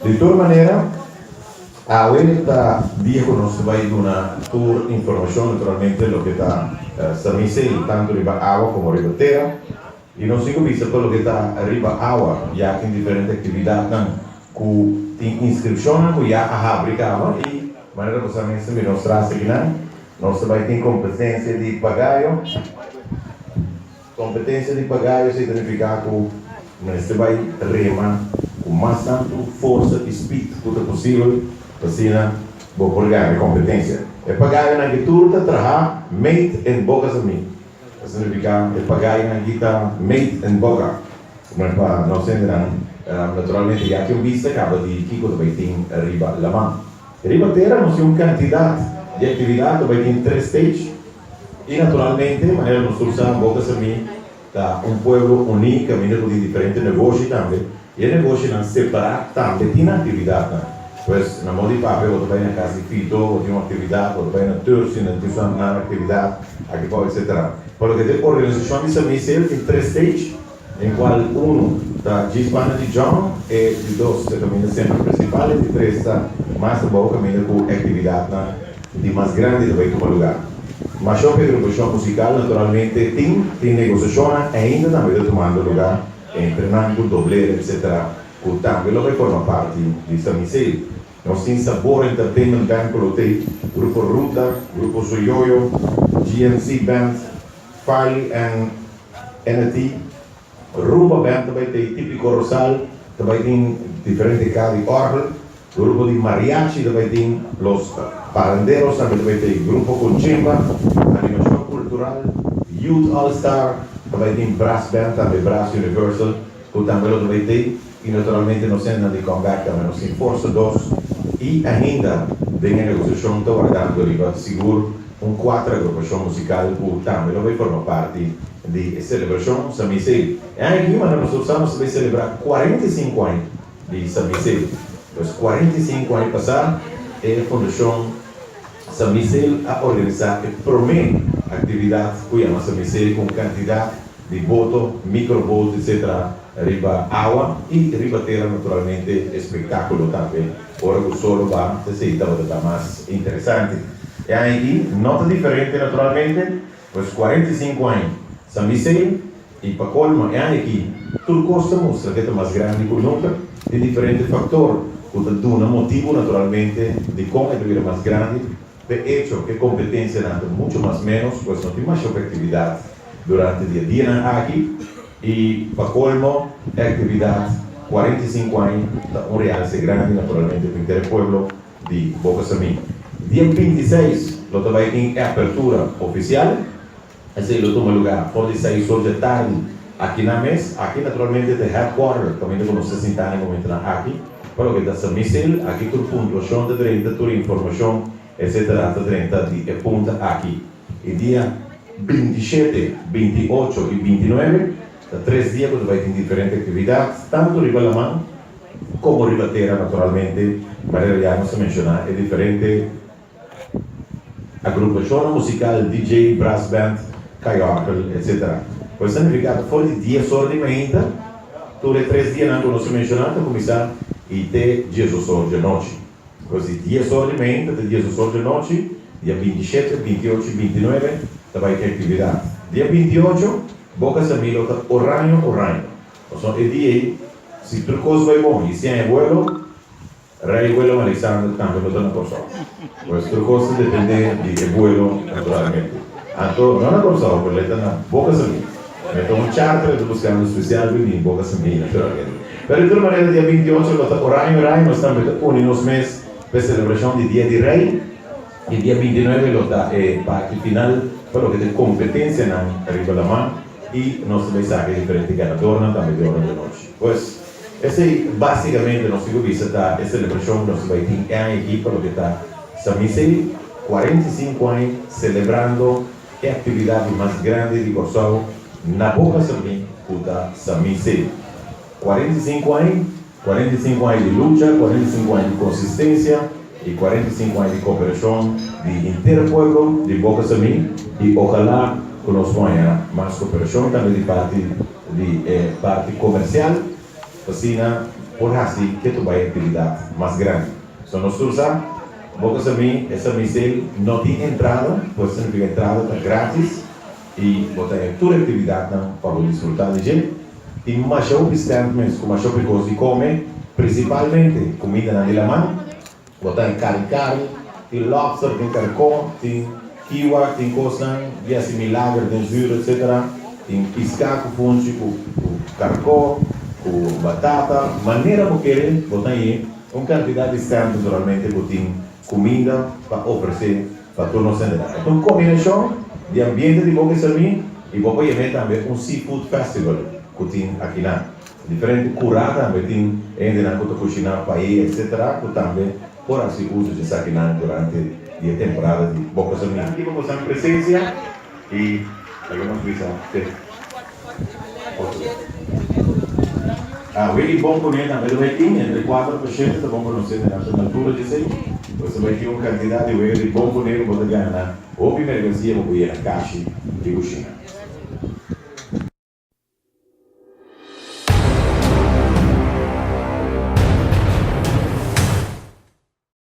Di tur manera, awe ta dia ku nos ta bai duna tur informashon, naturalmente loke ta Samisei, tantu riba awa komo riba tera. I nos tin ku bisa pa loke ta riba awa, ya tin diferente aktividatnan ku tin inskripshonnan ku ya a habri kaba i manera ku sa mes ta mira nos tras akinan, nos ta bai tin kompetensia di pagayo. Kompetensia di pagayo esei ta nifiká ku mester bai rema ku mas tantu forsa i speed ku ta posibel pa asina bo por gana e kompetensia. E pagayonan aki tur ta traha made in Boca Samí. Ta signifiká e pagayonan aki ta made in Boca. Kuma pa nos hendenan naturalmente ya tin un bista kaba di kiko ta bai tin riba laman. Riba tera nos tin un kantidat di aktividat, ta bai tin tres stage. I naturalmente, manera nos tur sa, Boca Samí ta un pueblo uní kaminda ku tin diferente negoshi tambe, i e negoshinan separá tambe tin aktividatnan. Pues, na moda di papia, bo ta bai na kas di Fito, bo tin un aktividat, bo ta bai na Tursi, nan tin su nan aktividat, aki pau, etsetera. Pa loke ta e organisashon di Samí Sail tin tres stage, den kual unu ta djis banda di John, e di dos ta kaminda sentro prinsipal, e di tres ta mas abou kaminda ku e aktividatnan di mas grandi ta bai tuma lugá. Mashó p'e grupashon musikal naturalmente tin tin negosiashonnan ainda tambe ta tumando lugá entre nan ku doblera etsetera ku tambe lo bai forma parti di Samisei. Nos tin Sabor Entertainment Band ku lo tei, Grupo Ruta, Grupo Soyoyo, GNC Band, Fali and NT, Rumba Band ta bai tei, Típico Rosal ta bai tin diferente ka di òrgel, Grupo di mariachi ta bai tin, Los Parranderos tambe ta bai tei, Grupo Conchimba, Animashon Kultural, Youth All Star ta bai tin, Brass Band tambe, Brass Universal ku tambe lo ta bai tei i naturalmente nos hendenan di Comeback tambe nos tin Forsa Dos i ainda den e negosiashon ta wardando riba sigur un kuater agrupashon musikal ku tambe lo bai forma parti di e selebrashon San Miguel. E aña aki manera nos tur sa nos ta bai selebrá 45 aña di San Miguel. Pues 45 aña pasá e Fundashon San Miguel a organisá e promé aktividat ku yama San Miguel ku un kantidat di boto, microboat etc. Riba awa i riba tera naturalmente espektákulo tambe. Ora ku solo ba esei tabata ta mas interesante. E aña aki no ta diferente naturalmente, pues 45 aña San Miguel i pa kolmo e aña aki tur kos ta mustra ke ta mas grandi ku nunka. Tin diferente faktor ku ta duna motibu naturalmente dikon e ta bira mas grandi. De echo e kompetensianan ta muchu mas ménos pues no tin masha efektividat durante di e dianan aki i pa kolmo e aktividat 45 aña ta un realse grandi naturalmente pa henter e pueblo di Boca Samí. Dia 26 lo ta bai tin e apertura ofisial, esei lo tuma lugá for di seis or dje tardi aki nan mes, aki naturalmente ta e headquarter kaminda ku nos ta sintá na e momentunan aki pa loke ta Samí Sail, aki tur puntuashon ta drenta, tur informashon etcetera ta drenta di e punta aki. E dia 27, 28 i 29 ta tres dia ku ta bai tin diferente aktividat, tantu riba laman komo riba tera naturalmente, manera ya nos a menshoná e diferente agrupashonnan musikal, DJ, brass band, kaiòrgel, etcetera. Pues ta nifiká ku for di dies or di mainta tur e tres dianan ku nos a menshoná ta kuminsá i te diesdos or djanochi. Pues di dies or di mainta te diesdos or djanochi, dia 27, 28 i 29 ta bai tin aktividat. Dia 28 Boca Samilo ta oraño oraño. Pasobra e dia ei si tur kos bai bon i si aña buelo, Rei Willem Alexander tambe lo ta na Kòrsou. Pues tur kos ta dependé di e buelo naturalmente. Anto no na Kòrsou pero e ta na Boca Samí. Mi ta un charter e ta buskando spesial bini Boca Samí naturalmente. Pero di tur manera dia 28 lo ta oraño Rei nos tambe ta uni nos mes pa e selebrashon di Dia di Rei i dia 29 lo ta e parti final pa loke ta e kompetensianan riba laman i nos ta bai saka e diferente ganadornan tambe di ora di anochi. Pues. Esei básikamente nos tin ku bisa ta e selebrashon ku nos ta bai tin e aña aki pa loke ta Samisei 45 aña selebrando e aktividat di mas grandi di Kòrsou na Boka Samí ku ta Samisei 45 aña, 45 aña di lucha, 45 aña di konsistensia i 45 aña di koperashon di henter pueblo di Boka Samí i ojalá ku nos por haña mas koperashon tambe di parti di e parti komersial, asina. por hasi ketu bai aktividat mas grandi. So nos tur sa, Boca Samí, e Samí Sale no tin entrada, pues significa entrada ta gratis i bo ta haña tur aktividatnan pa bo disfrutá di dje. Tin masha hopi stand mes ku masha hopi kos di kome, prinsipalmente kumindanan di laman. Bo ta e kari kari, tin lobster, tin karkó, tin kiwa, tin kosnan di hasi milager den zür etc. Tin piská ku funchi, ku karkó, ku batata, manera bo kere bo ta hañ'é. Un kantidat di stand naturalmente ku tin kuminda pa ofresé pa tur nos hendenan. E ta un kombinashon di ambiente di Boca Sarmi i bo por yam'é tambe un seafood festival ku tin akinan. Diferente kurá tambe tin hendenan ku ta kushiná paella etc. Ku tambe por hasi uso di esakinan durante di e temporada di Boca Sarmi. Danki pa boso presensia i laga nos bisa te otro bes. Ah, wiki bon kuné tambe ta bai tin entre kuater pa shete ta bon pa nos hende nan ta na altura di esei. Pues ta bai tin un kantidat di wega di bon kuné ku bo ta gana hopi merkansia pa bo yena kashi di kushina.